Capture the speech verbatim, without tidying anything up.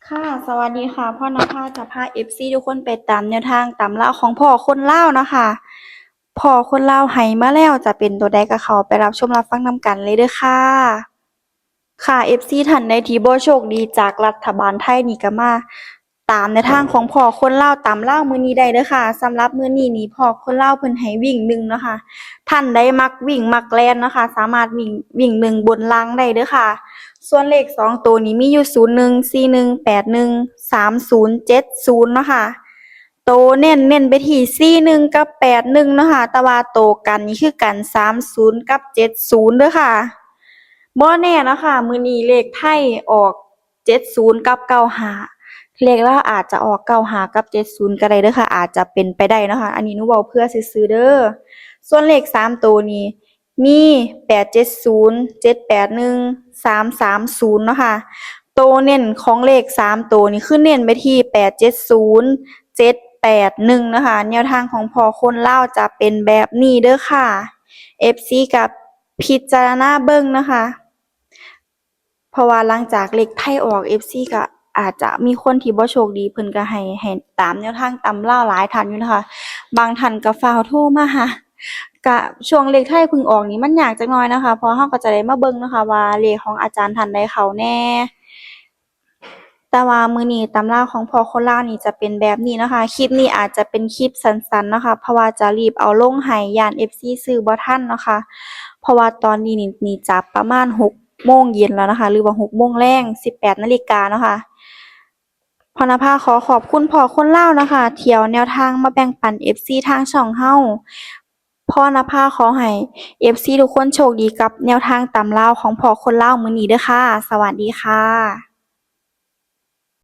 ค่ะ สวัสดีค่ะ พรนภาจะพา เอฟซี ทุกคนไปตามแนวทางตามลาวของพ่อคนลาวเนาะค่ะ พ่อคนลาวให้มาแล้วจะเป็นตัวใดก็เข้าไปรับชมรับฟังนำกันเลยเด้อค่ะ ค่ะ เอฟซี ท่านใดที่บ่โชคดีจากรัฐบาลไทยนี่ก็มาตามแนวทางของพ่อคนลาวตามลาวมื้อนี้ได้เด้อค่ะ สำหรับมื้อนี้นี่พ่อคนลาวเพิ่นให้วิ่งหนึ่งเนาะค่ะ ท่านใดมักวิ่งมักแล่นเนาะค่ะ สามารถวิ่ง วิ่งหนึ่งบนล่างได้เด้อค่ะ ส่วนเลขสองตัวนี้มีอยู่ ศูนย์หนึ่ง สี่หนึ่ง แปดหนึ่ง สามศูนย์ เจ็ดศูนย์ เนาะค่ะ โตเน้นเน้นไปที่ สี่หนึ่ง กับ แปดหนึ่ง เนาะค่ะ แต่ว่าโตกันนี่คือกัน สามศูนย์ กับ เจ็ดศูนย์ เด้อค่ะ บ่แน่เนาะค่ะ มื้อนี้เลขไทยออก เจ็ดศูนย์ กับ เก้าห้า เลขลาวอาจจะออก เก้าห้า กับ เจ็ดศูนย์ ก็ได้เด้อค่ะ อาจจะเป็นไปได้เนาะค่ะ อันนี้หนูเว้าเผื่อซื่อๆเด้อ ส่วนเลขสามตัวนี้ มี แปดเจ็ดศูนย์ เจ็ดแปดหนึ่ง สามสามศูนย์ เนาะค่ะ โตเน้นของเลขสามตัวนี่คือเน้นไปที่ แปดเจ็ดศูนย์ เจ็ดแปดหนึ่ง เนาะค่ะ แนวทางของพ่อคนลาวจะเป็นแบบนี้เด้อค่ะ เอฟซี กับพิจารณาเบิ่งนะคะ เพราะว่าหลังจากเลขไทยออก เอฟซี ก็อาจจะมีคนที่บ่โชคดี เพิ่นก็ให้ ให้ตามแนวทางตามลาวหลายท่านอยู่นะคะ บางท่านก็ฟ้าวโทรมาหา ก็ช่วงเลขไทยเพิ่งออกนี่มันยากจักหน่อยนะคะ เพราะเฮาก็จะได้มาเบิ่งนะคะ ว่าเลขของอาจารย์ท่านใดเข้าแน่ แต่ว่ามื้อนี้ตำราของพ่อคนลาวนี่จะเป็นแบบนี้เนาะค่ะ คลิปนี้อาจจะเป็นคลิปสั้นๆเนาะค่ะ เพราะว่าจะรีบเอาลงให้ ย้าน เอฟซี ซื้อบ่ทันเนาะค่ะ เพราะว่าตอนนี้นี่ นี่จะประมาณหกโมงเย็นแล้วนะคะ หรือว่าหกโมงแลง สิบแปดนาฬิกาเนาะค่ะ พรนภาขอขอบคุณพ่อคนลาวนะคะ ที่เอาแนวทางมาแบ่งปัน เอฟซี ทางช่องเฮา พรนภาขอให้ เอฟซี ทุกคนโชคดีกับแนวทางตำลาวของพ่อคนลาวมื้อนี้เด้อค่ะ สวัสดีค่ะ